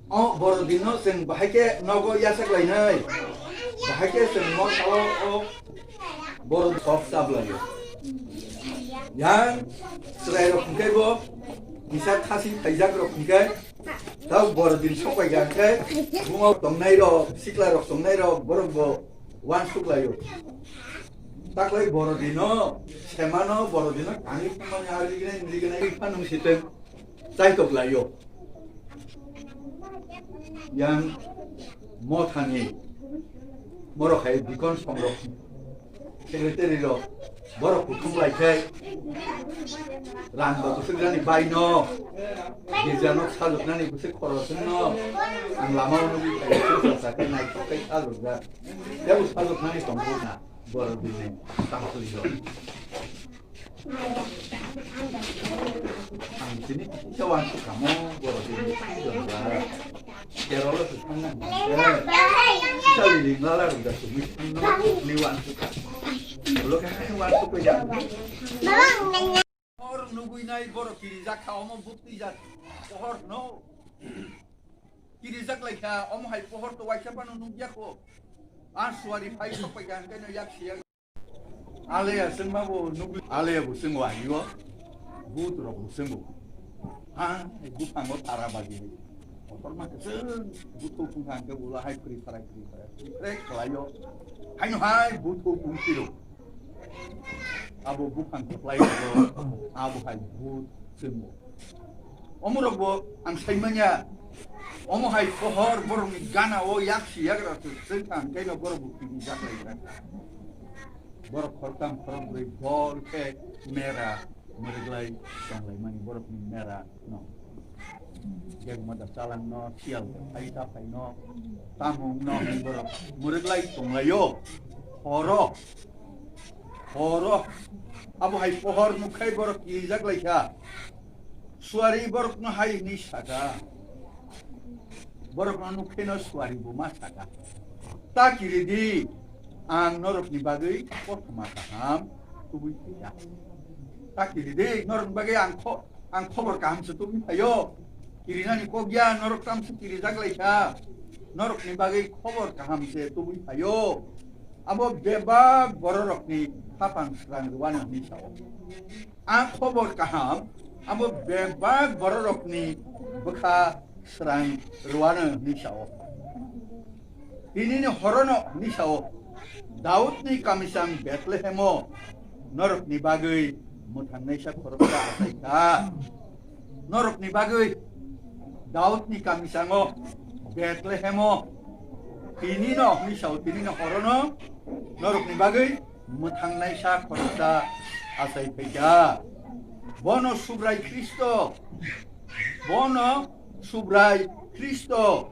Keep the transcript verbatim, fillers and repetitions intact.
O Borodino chwng bahai khe nogo yachak lainai. Bahai khe chwng mosao o Borodino sok chablaio. Yang chwrairok hwnkhe bo kisa khasi phaijak rok hwnkhe tau Borodin sok pai kha hwnkhe buma tongnai rok, sikla rok tongnai rok borok bo uansuk laio. Taklai Borodino, semano Borodino, kangwi thangmani ha rignai, rignai, phano siteng, chaitok laio. Yang mothani, borok hai dikon songrok, secretary rok, borok kuthum lai khe, rang ba kusuk jani bai no, girja nok sajok nani kusuk khorosong no, ang lama o nugwi phai, kusuk sa sa khe naithok khe sajok jak. Tebo sajok nani tongo na, Borodini tangtwi rok. Ang tini kisa uansuk kamo, Borodini twi rok ba. Kerala se thangna. Kisa liling lala rok da sumi thangno, ni uansuk ka. Ulo khe uansuk ko ya. Hor nugwi nai borok kirijak kha, omo bukti jat pohor no. Kirijak lai kha, omo hai pohor to waisa phano nugya kho. A suari phai sok pai kha, hwnkhe no yak siya. Aleya chwngma bo nugwi, aleya bo chwngo ayo. But rok bo chwngo. Ha, buphango tara bagi. Kotorma kwchwng, buthuk wngkha hwnkhe ulo hai phri pharai, phri pharai, phri pharai khlaio. Haino hai buthuk wng phiro. Abo buphang kwplai rok, abo hai but chwngo. Omorok bo ang saimanya, omo hai pohor borokni gana o yaksi yagra se chwng kha, hwnkhe no borok bo kiri jaklai gra kha. Borok khoroktham khorokbrwi dol khe mera mwrwglai tonglaimani borokni mera no. Jegma da chalangno, siyal phai ta phaino, tamungno hwnwi borok mwrwglai tonglaio. Horo, horo, abo hai pohor nukkhai borok kirijak lai kha. Suari borokno hai hwnwi saka. Borokno nukkheno suari bo ma saka. Ta kiri di, ang norokni bagwi kothoma kaham tubui phaikha. Ta kiri di, norokni bagwi ang kho-, ang khobor kaham se tubui phaio. Kirinani kok ya, norok tamse kirijak lai kha. Norokni bagwi khobor kaham se tubui phaio. Abo bebak bororokni khapang srang rwano hwnwi sao. A khobor kaham, abo bebak bororokni bwkha srang rwano hwnwi sao. Tinini horono hwnwi sao, Daudni kamisang Bethlehemo norokni bagwi mwthangnaisa khoroksa achai kha. Norokni bagwi Daudni kamisango Bethlehemo tinino hwnwi sao, tinini horono norokni bagwi mwthangnaisa khoroksa achai phaikha. Bono Subrai Khristo, bono Subrai Khristo.